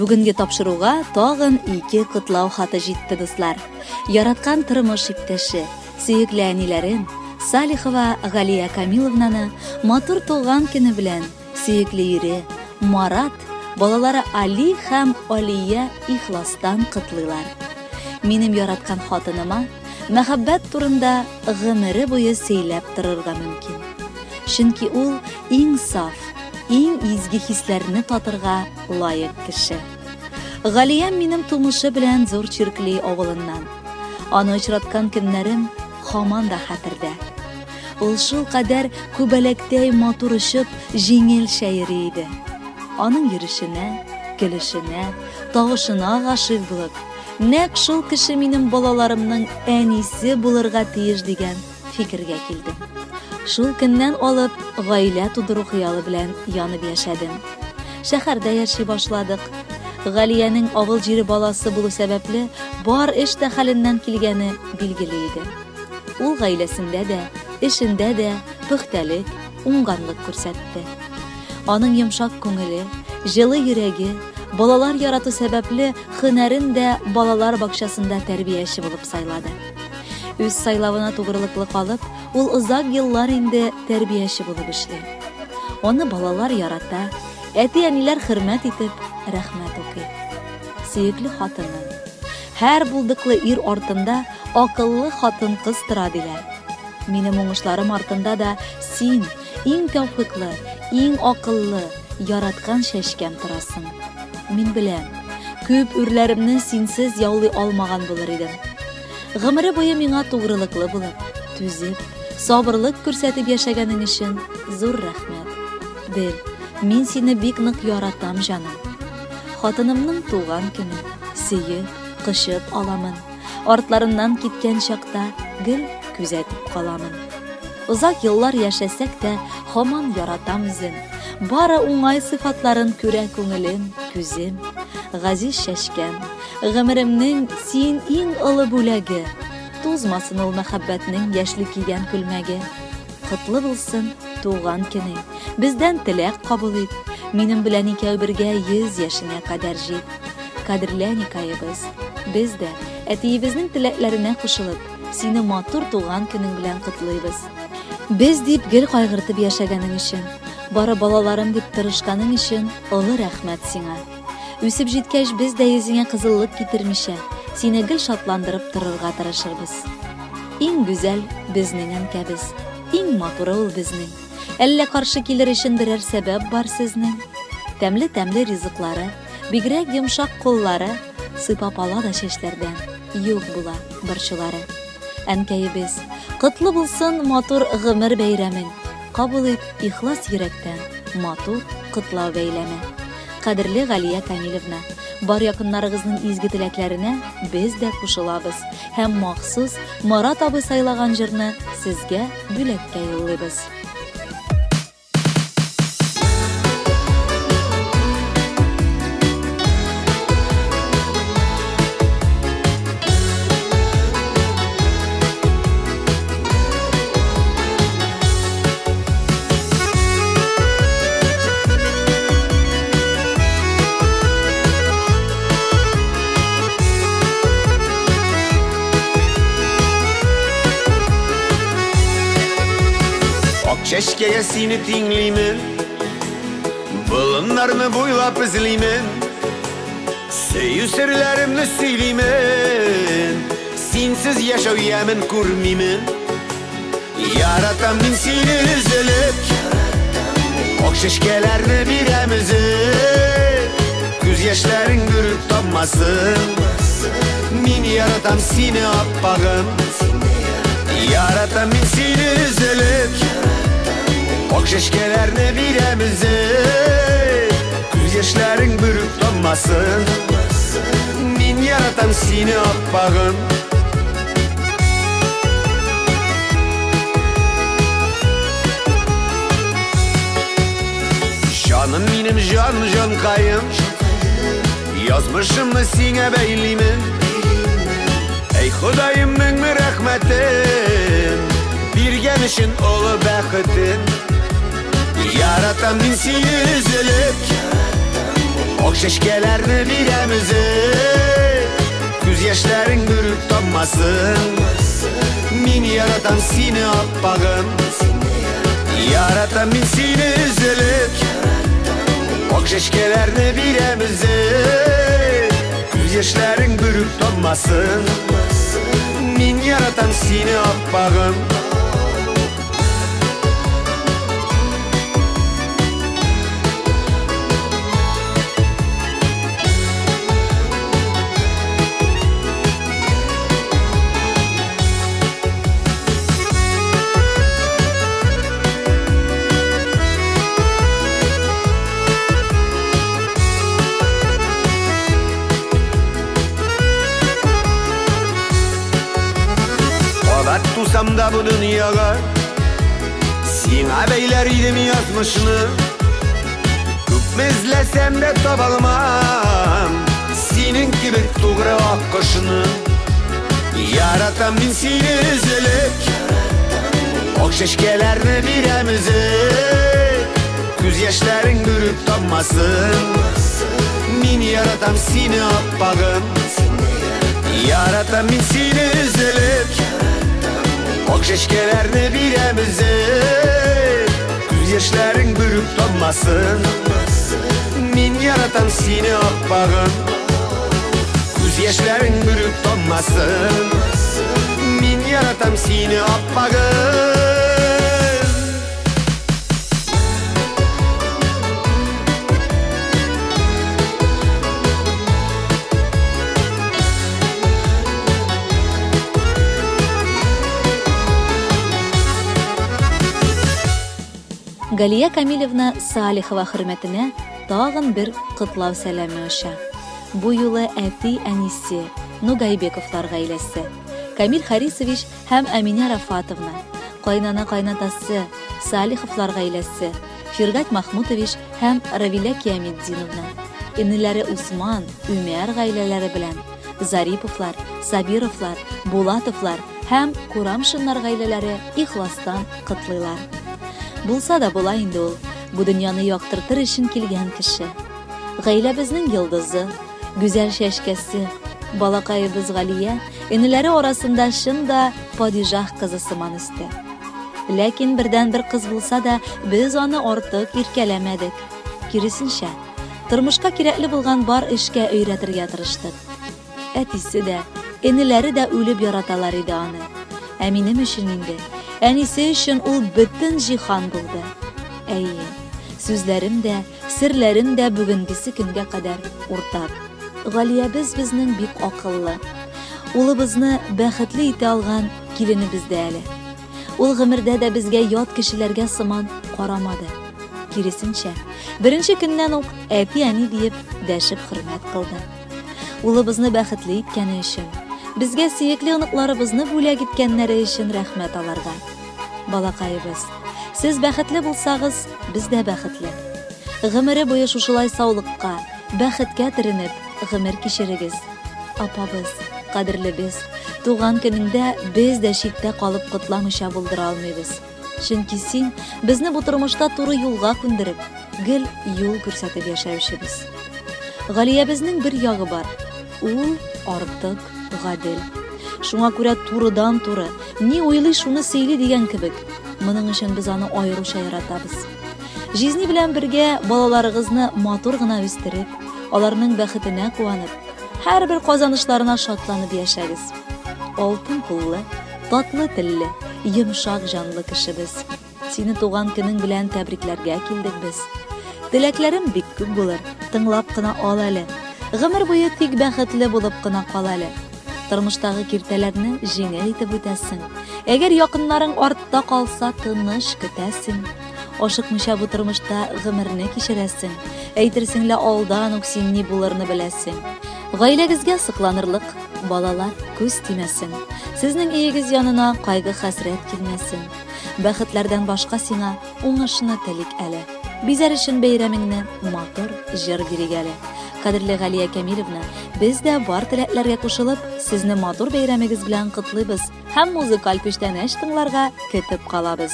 Бүгенге тапшыруга тагын ике котлау хаты җитте, дуслар. Яраткан тормыш иптәше, сөекле әниләрен, Салихова Галия Камиловнаны матур туган көне белән сөекле ире Марат, балалары Али һәм Алия ихластан котлыйлар. Минем яраткан хатыныма мәхәббәт турында гомере буе сөйләп торырга мөмкин. Чөнки ул иң саф, иң изге хисләрне татырга лаек кеше. Галиям минем тумышы белән Зур Чиркли авылыннан. Аны очраткан көннәрем һаман да хәтердә. Ул шул кадәр күбәләктәй матур очып, җиңелчә йөри иде. Аның йөрешенә, көлешенә, тавышына гашыйк булып, нәкъ шул кеше минем балаларымның әнисе булырга тиеш дигән фикергә килдем. Шул көннән алып гаилә тудыру хыялы белән янып яшәдем. Шәһәрдә яши башладык. Галиянең авыл җире баласы булу сәбәпле, бар эш тә хәленнән килгәне билгеле иде. Ул гаиләсендә дә, эшендә дә пөхтәлек, уңганлык күрсәтте. Аның йомшак күңеле, җылы йөрәге, балалар ярату сәбәпле һөнәрен дә балалар бакчасында тәрбияче булып сайлады. Үз сайлавына тугрылыклы калып, ул озак еллар инде тәрбияче булып эшли. Аны балалар ярата, әти-әниләр хөрмәт итеп, рәхмәт укый. Сөекле хатыным. Һәр булдыклы ир артында акыллы хатын-кыз тора диләр. Минем уңышларым артында да син, иң тәүфыйклы, иң акыллы, яраткан чәчкәм торасың. Мин беләм, күп үрләремне синсез яулый алмаган булыр идем. Гомере буе миңа тугрылыклы булып, түзеп, сабырлык күрсәтеп яшәгәнең өчен зур рәхмәт. Бел, мин сине бик нык яратам, җаным. Хатынымның туган көне, сөеп, кочып аламын. Артларыннан киткән чакта гел күзәтеп каламын. Озак еллар яшәсәк тә, һаман яратам үзен. Бары уңай сыйфатларын күрә күңелем, күзем. Газиз чәчкәм, гомеремнең син иң олы бүләге. Тузмасын ул мәхәббәтнең яшьли кигән күлмәге. Котлы булсын туган көнең. Бездән теләк кабул ит. Минем белән икәү бергә 100 яшеңә кадәр җит. Кадерле әникаебыз, без дә әтиебезнең теләкләренә кушылып, сине матур туган көнең белән котлыйбыз. Без дип гел кайгыртып яшәгәнең өчен, бары балаларым дип тырышканың өчен олы рәхмәт сиңа. Үсеп җиткәч, без дә йөзеңә кызыллык китермичә, сине гел шатландырып торырга тырышырбыз. Иң гүзәл безнең әнкәбез, иң матуры ул безнең. Әллә каршы килер өчен берәр сәбәп бар сезнең? Тәмле-тәмле ризыклары, бигрәк йомшак куллары, сыйпап ала да чәчләрдән, юк була борчулары. Әнкәебез, котлы булсын матур гомер бәйрәмең, кабул ит ихлас йөрәктән матур котлау бәйләме. Кадерле Галия Камилевна, бар якыннарыгызның изге теләкләренә без дә кушылабыз һәм махсус Марат абый сайлаган җырны сезгә бүләккә юллыйбыз. Чәчкәгә сине тиңлимен, болыннарны буйлап эзлимен, сөю серләремне сөйлимен, синсез яшәү ямен күрмимен. Яратам мин сине өзелеп, ак чәчкәләрне бирәм өзеп, күз яшьләрең бөреп таммасын. Мин яратам сине, аппагым. Яратам мин сине өзелеп, ак чәчкәләрне бирәм өзеп, күз яшьләрең бөреп таммасын. Мин яратам сине, аппагым. Җаным минем, җан, җанкаем, язмышымны сиңа бәйлимен. Эй, Ходаем, мең рәхмәтем, биргән өчен олы бәхетен. Яратам мин сине өзелеп, Ак чәчкәләрне бирәм өзеп, күз яшьләрең бүрек таммасын. Мин яратам сине, аппагым, яратам мин сине өзелеп. Ак чәчкәләрне бирәм өзеп, күз яшьләрең бүрек таммасын. Мин яратам сине, аппагым. Тусам да бу дөньяга, сиңа бәйләр идем язмышны. Күпме эзләсәм дә таба алмам синең кебек тугры аккошны. Яратам мин сине өзелеп, ак чәчкәләрне бирәм өзеп, күз яшьләрең бүрек таммасын. Мин яратам сине, аппагым, яратам мин сине өзелеп. Ак чәчкәләрне бирәм өзеп, күз яшьләрең бүрек таммасын. Мин яратам сине, аппагым, күз яшьләрең бүрек таммасын. Мин яратам сине, аппагым. Галия Камилевна Салихова хөрмәтенә тагын бер котлау сәламе оча. Бу юлы әти-әнисе, Нугайбековлар гаиләсе, Камил Харисович һәм Әминә Рафатовна, кайнана-кайнатасы, Салиховлар гаиләсе, Фиргать Махмутович һәм Равилә Киаметдиновна, энеләре Усман, Үмәр гаиләләре белән, Зариповлар, Сабировлар, Булатовлар һәм Курамшиннар гаиләләре ихластан котлыйлар. Булса да була инде ул, бу дөньяны яктыртыр өчен килгән кеше. Гаиләбезнең йолдызы, гүзәл чәчкәсе, балакаебыз Галия, энеләре арасында чын да падишаһ кызы сыман үсте. Ләкин бердән-бер кыз булса да, без аны артык иркәләмәдек. Киресенчә, тормышка кирәкле булган бар эшкә өйрәтергә тырыштык. Әтисе дә, энеләре дә үлеп яраталар иде аны. Ә минем өчен инде, әнисе өчен ул бөтен җиһан булды. Әйе, сүзләрем дә, серләрем дә бүгенгесе көнгә кадәр уртак. Галиябез безнең бик акыллы. Улыбызны бәхетле итә алган киленебез дә әле. Ул гомердә дә безгә ят кешеләргә сыман карамады. Киресенчә, беренче көннән үк әти-әни диеп дәшеп хөрмәт кылды. Улыбызны бәхетле иткәне өчен, безгә сөекле оныкларыбызны бүләк иткәннәре өчен рәхмәт аларга. Балакаебыз, сез бәхетле булсагыз, без дә бәхетле. Гомере буе шушылай саулыкка, бәхеткә төренеп, гомер кичерегез. Апабыз, кадерлебез, туган көнеңдә без дә читтә калып котламыйча булдыра алмыйбыз. Чөнки син безне бу тормышта туры юлга күндереп, гел юл күрсәтеп яшәүчебез. Галиябезнең бер ягы бар. Ул артык гадел. Шуңа күрә турыдан туры, ни уйлый шуны сөйли дигән кебек. Моның өчен без аны аеруча яратабыз. Жизни белән бергә балаларыгызны матур гына үстереп, аларның бәхетенә куанып, һәрбер казанышларына шатланып яшәгез. Алтын куллы, татлы телле, йомшак җанлы кешебез. Сине туган көнең белән тәбрикләргә килдек без. Теләкләрем бик күп булыр, тыңлап кына ал әле. Гомер буе тик бәхетле булып кына кал әле. Тормыштагы киртәләрне җиңел итеп үтәсең. Әгәр якыннарың артта калса, тыныч көтәсең. Ашыкмыйча бу тормышта гомерне кичерәсең. Әйтерсең лә алдан ук син ни булырны беләсең. Гаиләгезгә сокланырлык балалар күз тимәсен. Сезнең өегез янына кайгы-хәсрәт килмәсен. Бәхетләрдән башка сиңа уңышны телик әле. Бизәр өчен бәйрәмеңне матур җыр бирик әле. Кадерле Галия Камилевна, без дә бар теләкләргә кушылып, сезне матур бәйрәмегез белән котлыйбыз һәм музыкаль күчтәнәч тыңларга көтеп калабыз.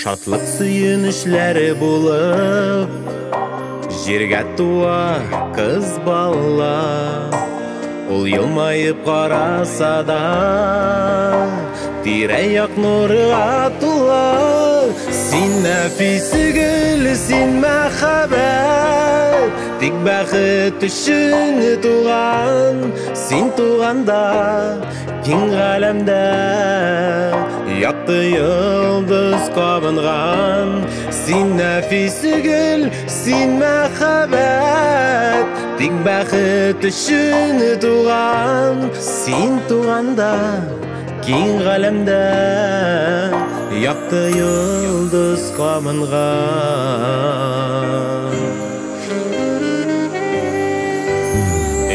Шатлык сөенечләре булып җиргә туа кыз бала. Ул елмаеп караса да тирә-як нурга тула. Син нәфис гөл, син мәхәббәт, тик бәхет өчен туган. Син туганда киң галәмдә якты йолдыз кабынган. Син нәфис гөл, син мәхәббәт, тик бәхет өчен туган. Син туганда киң галәмдә якты йолдыз кабынган.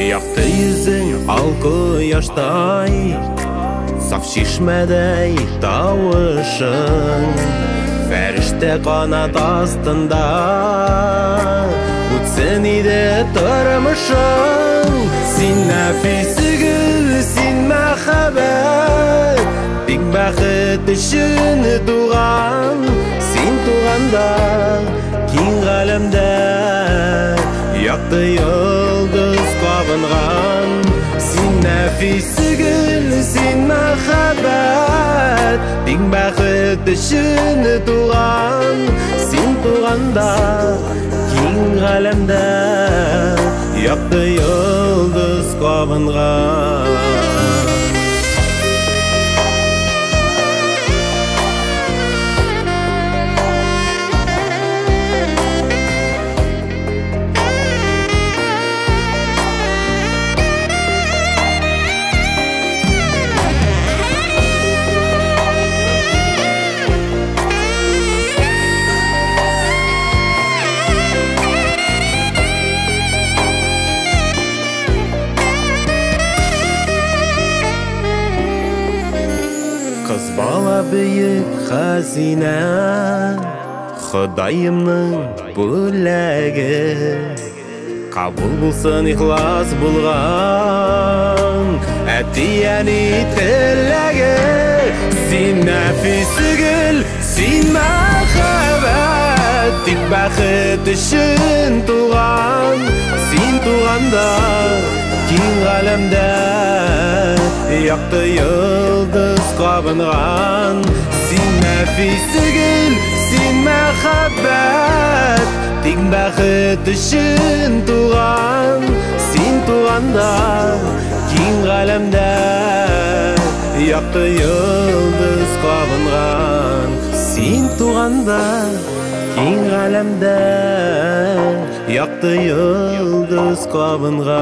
Якты йөзең ал кояштай, саф чишмәдәй тавышың, фәрештә канат астында үтсен иде тормышың. Син нәфис гөл, син мәхәббәт, тик бәхет өчен туган. Син туганда киң галәмдә якты йолдыз кабынган. Син нәфис гөл, син мәхәббәт, тик бәхет өчен туган. Син туганда киң галәмдә якты йолдыз кабынган. Кыз бала бөек хәзинә, Ходаемның бүләге. Кабул булсын ихлас булган әти-әни теләге. Син нәфис гөл, син мәхәббәт, тик бәхет өчен туган. Син туганда киң галәмдә якты йолдыз кабынган. Син нәфис гөл, син мәхәббәт, тик бәхет өчен туган. Син туганда киң галәмдә якты йолдыз кабынган. Син туганда киң галәмдә якты йолдыз кабынган.